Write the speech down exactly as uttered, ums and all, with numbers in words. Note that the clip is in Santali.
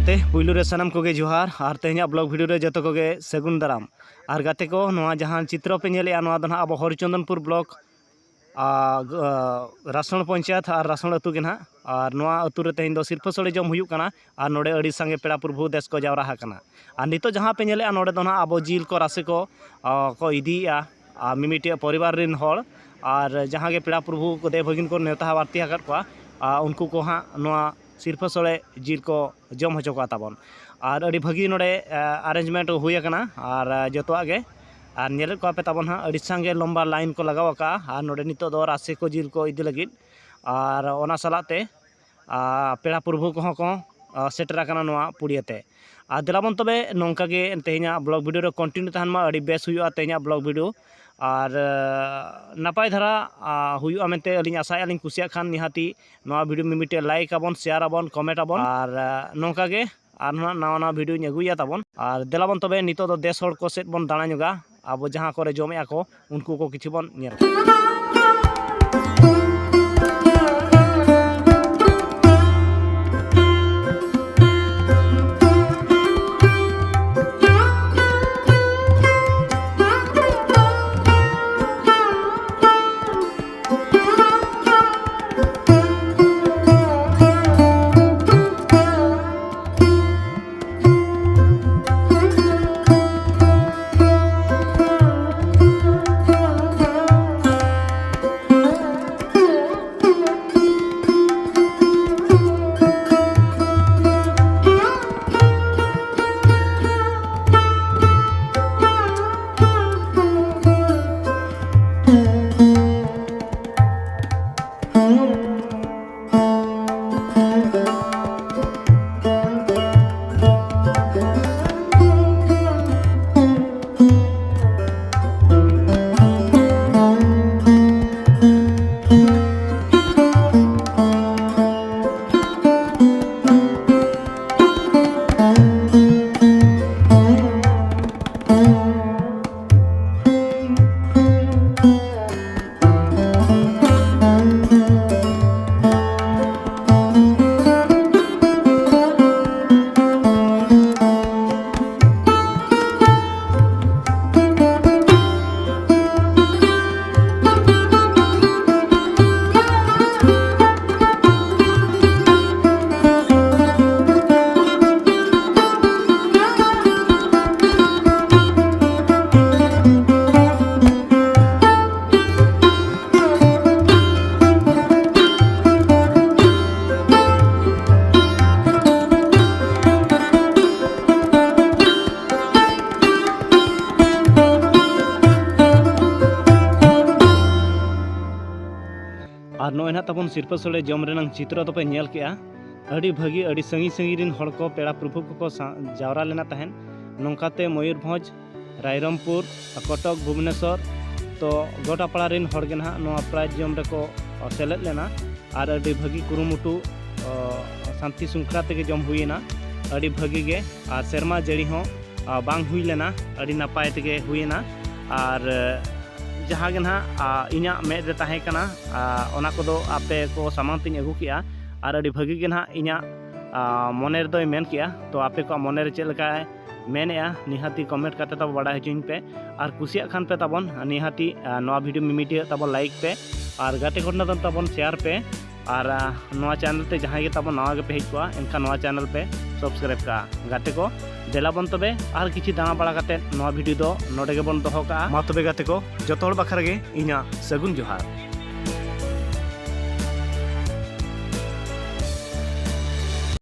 ᱛᱮ ᱯᱩᱭᱞᱩ ᱨᱮ ᱥᱟᱱᱟᱢ ᱠᱚᱜᱮ ᱡᱚᱦᱟᱨ, ᱟᱨ ᱛᱮᱦᱮᱧᱟᱜ ᱵᱞᱚᱜ ᱵᱷᱤᱰᱤᱭᱳ ᱨᱮ ᱡᱚᱛᱚ ᱠᱚᱜᱮ ᱥᱟᱹᱜᱩᱱ ᱫᱟᱨᱟᱢ᱾ ᱟᱨ ᱜᱟᱛᱮ ᱠᱚ, ᱱᱚᱣᱟ ᱡᱟᱦᱟᱸ ᱪᱤᱛᱨᱚ ᱯᱮ ᱧᱮᱞᱮᱜᱼᱟ, ᱱᱚᱣᱟ ᱫᱚ ᱱᱟᱦᱟᱜ ᱟᱵᱚ ᱦᱚᱨᱤᱪᱚᱸᱫᱚᱱᱯᱩᱨ ᱵᱞᱚᱠ, ᱟ, ᱜ-, ᱟ, ᱨᱟᱥᱚᱲ ᱯᱚᱧᱪᱟᱭᱮᱛ ᱟᱨ ᱨᱟᱥᱚᱲ ᱟᱹᱛᱩ ᱜᱮ ᱱᱟᱦᱟᱜ᱾ ᱟᱨ ᱱᱚᱣᱟ ᱟᱹᱛᱩ ᱨᱮ ᱛᱮᱦᱮᱧ ᱫᱚ ᱥᱤᱨᱯᱷᱟᱹ ᱥᱳᱲᱮ ᱡᱚᱢ ᱦᱩᱭᱩᱜ ᱠᱟᱱᱟ, ᱟᱨ ᱱᱚᱰᱮ ᱟᱹᱰᱤ ᱥᱟᱸᱜᱮ ᱯᱮᱲᱟ ᱯᱨᱚᱵᱷᱩ ᱫᱮᱥ ᱠᱚ ᱡᱟᱣᱨᱟ ᱟᱠᱟᱱᱟ᱾ ᱟᱨ ᱱᱤᱛᱚᱜ ᱡᱟᱦᱟᱸ ᱯᱮ ᱧᱮᱞᱮᱜᱼᱟ, ᱱᱚᱰᱮ ᱫᱚ ᱱᱟᱦᱟᱜ ᱟᱵᱚ ᱡᱤᱞ ᱠᱚ ᱨᱟᱥᱮ ᱠᱚ, ᱟ, ᱠᱚ ᱤᱫᱤᱭᱮᱜᱼᱟ, ᱟ, ᱢᱤᱢᱤᱫᱴᱮᱡ ᱯᱚᱨᱤᱵᱟᱨ ᱨᱮᱱ ᱦᱚᱲ, ᱟᱨ ᱡᱟᱦᱟᱸ ᱜᱮ ᱯᱮᱲᱟ ᱯᱨᱚᱵᱷᱩ ᱠᱚ ᱫᱮᱣ ᱵᱷᱟᱹᱜᱤᱱ ᱠᱚ ᱱᱮᱣᱛᱟ ᱵᱟᱨᱛᱤ ᱟᱠᱟᱫ ᱠᱚᱣᱟ, ᱟ, ᱩᱱᱠᱩ ᱠᱚ ᱦᱟᱸᱜ ᱱᱚᱣᱟ ᱥᱤᱨᱯᱷᱟᱹ ᱥᱳᱲᱮ ᱡᱤᱞ ᱠᱚ ᱡᱚᱢ ᱦᱚᱪᱚ ᱠᱚᱣᱟ ᱛᱟᱵᱚᱱ᱾ ᱟᱨ ᱟᱹᱰᱤ ᱵᱷᱟᱹᱜᱤ ᱱᱚᱰᱮ, ᱟ, arrangement ᱦᱩᱭ ᱟᱠᱟᱱᱟ, ᱟᱨ, ᱟ, ᱡᱚᱛᱚᱣᱟᱜ ᱜᱮ᱾ ᱟᱨ ᱧᱮᱞᱮᱫ ᱠᱚᱣᱟ ᱯᱮ ᱛᱟᱵᱚᱱ ᱦᱟᱸᱜ, ᱟᱹᱰᱤ ᱥᱟᱸᱜᱮ ᱞᱚᱢᱵᱟ ᱞᱟᱭᱤᱱ ᱠᱚ ᱞᱟᱜᱟᱣ ᱟᱠᱟᱫᱼᱟ, ᱟᱨ ᱱᱚᱰᱮ ᱱᱤᱛᱚᱜ ᱫᱚ ᱨᱟᱥᱮ ᱠᱚ ᱡᱤᱞ ᱠᱚ ᱤᱫᱤ ᱞᱟᱹᱜᱤᱫ᱾ ᱟᱨ ᱚᱱᱟ ᱥᱟᱞᱟᱜ ᱛᱮ, ᱟ, ᱯᱮᱲᱟ ᱯᱨᱚᱵᱷᱩ ᱠᱚᱦᱚᱸ ᱠᱚ, ᱟ, ᱥᱮᱴᱮᱨ ᱟᱠᱟᱱᱟ ᱱᱚᱣᱟ ᱯᱩᱲᱤᱭᱟᱹ ᱛᱮ᱾ ᱟᱨ ᱫᱮᱞᱟ ᱵᱚᱱ ᱛᱚᱵᱮ ᱱᱚᱝᱠᱟ ᱜᱮ ᱛᱮᱦᱮᱧᱟᱜ ᱵᱞᱚᱜ ᱵᱷᱤᱰᱤᱭᱳ ᱨᱮ continue ᱛᱟᱦᱮᱱ ᱢᱟ, ᱟᱹᱰᱤ ᱵᱮᱥ ᱦᱩᱭᱩᱜᱼᱟ ᱛᱮᱦᱮᱧᱟᱜ ᱵᱞᱚᱜ ᱵᱷᱤᱰᱤᱭᱳ᱾ ᱟᱨ, ᱟ, ᱱᱟᱯᱟᱭ ᱫᱷᱟᱨᱟ, ᱟ, ᱦᱩᱭᱩᱜᱼᱟ ᱢᱮᱱᱛᱮ ᱟᱹᱞᱤᱧ ᱟᱥᱟᱭᱮᱫᱼᱟ ᱞᱤᱧ᱾ ᱠᱩᱥᱤᱭᱟᱜ ᱠᱷᱟᱱ ᱱᱤᱦᱟᱹᱛᱤ ᱱᱚᱣᱟ ᱵᱷᱤᱰᱤᱭᱳ ᱢᱤᱢᱤᱫᱴᱮᱡ like ᱟᱵᱚᱱ, share ᱟᱵᱚᱱ, comment ᱟᱵᱚᱱ᱾ ᱟᱨ, ᱟ, ᱱᱚᱝᱠᱟ ᱜᱮ ᱟᱨ ᱱᱟᱦᱟᱜ ᱱᱟᱣᱟ ᱱᱟᱣᱟ ᱵᱷᱤᱰᱤᱭᱳᱧ ᱟᱹᱜᱩᱭᱟ ᱛᱟᱵᱚᱱ᱾ ᱟᱨ ᱫᱮᱞᱟ ᱵᱚᱱ ᱛᱚᱵᱮ ᱱᱤᱛᱚᱜ ᱫᱚ ᱫᱮᱥ ᱦᱚᱲ ᱠᱚ ᱥᱮᱫ ᱵᱚᱱ ᱫᱟᱬᱟ ᱧᱚᱜᱟ, ᱟᱵᱚ ᱡᱟᱦᱟᱸ ᱠᱚᱨᱮ ᱡᱚᱢᱮᱜᱼᱟ ᱠᱚ, ᱩᱱᱠᱩ ᱠᱚ ᱠᱤᱪᱷᱩ ᱵᱚᱱ ᱧᱮᱞ ᱠᱚᱣᱟ᱾ ᱥᱤᱨᱯᱟᱹ ᱥᱳᱲᱮ ᱡᱚᱢ ᱨᱮᱱᱟᱝ ᱪᱤᱛᱨᱚ ᱫᱚᱯᱮ ᱧᱮᱞ ᱠᱮᱜᱼᱟ᱾ ᱟᱹᱰᱤ ᱵᱷᱟᱹᱜᱤ, ᱟᱹᱰᱤ ᱥᱟᱺᱜᱤᱧ ᱥᱟᱺᱜᱤᱧ ᱨᱤᱱ ᱦᱚᱲ ᱠᱚ, ᱯᱮᱲᱟ ᱯᱨᱚᱵᱷᱩ ᱠᱚᱠᱚ ᱥᱟ-, ᱡᱟᱣᱨᱟ ᱞᱮᱱᱟ ᱛᱟᱦᱮᱸᱫ᱾ ᱱᱚᱝᱠᱟᱛᱮ ᱢᱚᱭᱩᱨᱵᱷᱚᱸᱡᱽ, ᱨᱟᱭᱨᱚᱝᱯᱩᱨ, ᱠᱚᱴᱚᱠ, ᱵᱷᱩᱵᱽᱱᱮᱥᱚᱨ, ᱛᱚ ᱜᱚᱴᱟᱯᱟᱲᱟ ᱨᱤᱱ ᱦᱚᱲ ᱜᱮ ᱱᱟᱦᱟᱜ ᱱᱚᱣᱟ prize ᱡᱚᱢ ᱨᱮᱠᱚ, ᱚ, ᱥᱮᱞᱮᱫ ᱞᱮᱱᱟ᱾ ᱟᱨ ᱟᱹᱰᱤ ᱵᱷᱟᱹᱜᱤ ᱠᱩᱨᱩᱢᱩᱴᱩ, ᱚ, ᱥᱟᱱᱛᱤ ᱥᱩᱝᱠᱷᱲᱟ ᱛᱮᱜᱮ ᱡᱚᱢ ᱦᱩᱭᱮᱱᱟ᱾ ᱟᱹᱰᱤ ᱵᱷᱟᱹᱜᱤ ᱜᱮ, ᱟᱨ ᱥᱮᱨᱢᱟ ᱡᱟᱹᱲᱤ ᱦᱚᱸ, ᱟ, ᱵᱟᱝ ᱦᱩᱭ ᱞᱮᱱᱟ, ᱟᱹᱰᱤ ᱱᱟᱯᱟᱭ ᱛᱮᱜᱮ ᱦᱩᱭᱮᱱᱟ᱾ ᱟᱨ, ᱮ, ᱡᱟᱦᱟᱸ ᱜᱮ ᱱᱟᱦᱟᱜ, ᱟ, ᱤᱧᱟᱹᱜ ᱢᱮᱫ ᱨᱮ ᱛᱟᱦᱮᱸ ᱠᱟᱱᱟ, ᱟ, ᱚᱱᱟ ᱠᱚᱫᱚ ᱟᱯᱮ ᱠᱚ ᱥᱟᱢᱟᱝ ᱛᱤᱧ ᱟᱹᱜᱩ ᱠᱮᱜᱼᱟ᱾ ᱟᱨ ᱟᱹᱰᱤ ᱵᱷᱟᱹᱜᱤ ᱜᱮ ᱱᱟᱦᱟᱜ ᱤᱧᱟᱹᱜ, ᱟ, ᱢᱚᱱᱮ ᱨᱮᱫᱚᱭ ᱢᱮᱱ ᱠᱮᱜᱼᱟ᱾ ᱛᱚ ᱟᱯᱮ ᱠᱚᱣᱟᱜ ᱢᱚᱱᱮ ᱨᱮ ᱪᱮᱫ ᱞᱮᱠᱟᱭ ᱢᱮᱱᱮᱜᱼᱟ, ᱱᱤᱦᱟᱹᱛᱤ comment ᱠᱟᱛᱮ ᱛᱟᱵᱚ ᱵᱟᱲᱟᱭ ᱦᱚᱪᱚᱧ ᱯᱮ᱾ ᱟᱨ ᱠᱩᱥᱤᱭᱟᱜ ᱠᱷᱟᱱ ᱯᱮ ᱛᱟᱵᱚᱱ, ᱱᱤᱦᱟᱹᱛᱤ, ᱟ, ᱱᱚᱣᱟ video ᱢᱤᱢᱤᱫ ᱴᱤᱭᱟᱹᱜ ᱛᱟᱵᱚᱱ like ᱯᱮ᱾ ᱟᱨ ᱜᱟᱛᱮ ᱠᱚ ᱴᱷᱮᱱ ᱛᱟᱵᱚᱱ share ᱯᱮ᱾ ᱟᱨ, ᱟ, ᱱᱚᱣᱟ channel ᱛᱮ ᱡᱟᱦᱟᱸᱭ ᱜᱮ ᱛᱟᱵᱚᱱ ᱱᱟᱣᱟ ᱜᱮᱯᱮ ᱦᱮᱡ ᱠᱚᱜᱼᱟ, ᱮᱱᱠᱷᱟᱱ ᱱᱚᱣᱟ channel ᱯᱮ subscribe ᱠᱟᱜᱼᱟ᱾ ᱜᱟᱛᱮ ᱠᱚ, ᱫᱮᱞᱟ ᱵᱚᱱ ᱛᱚᱵᱮ ᱟᱨ ᱠᱤᱪᱷᱩ ᱫᱟᱬᱟ ᱵᱟᱲᱟ ᱠᱟᱛᱮ ᱱᱚᱣᱟ video ᱫᱚ ᱱᱚᱰᱮ ᱜᱮᱵᱚᱱ ᱫᱚᱦᱚ ᱠᱟᱜᱼᱟ᱾ ᱢᱟ ᱛᱚᱵᱮ ᱜᱟᱛᱮ ᱠᱚ, ᱡᱚᱛᱚ ᱦᱚᱲ ᱵᱟᱠᱷᱨᱟ ᱜᱮ ᱤᱧᱟᱹᱜ ᱥᱟᱹᱜᱩᱱ ᱡᱚᱦᱟᱨ᱾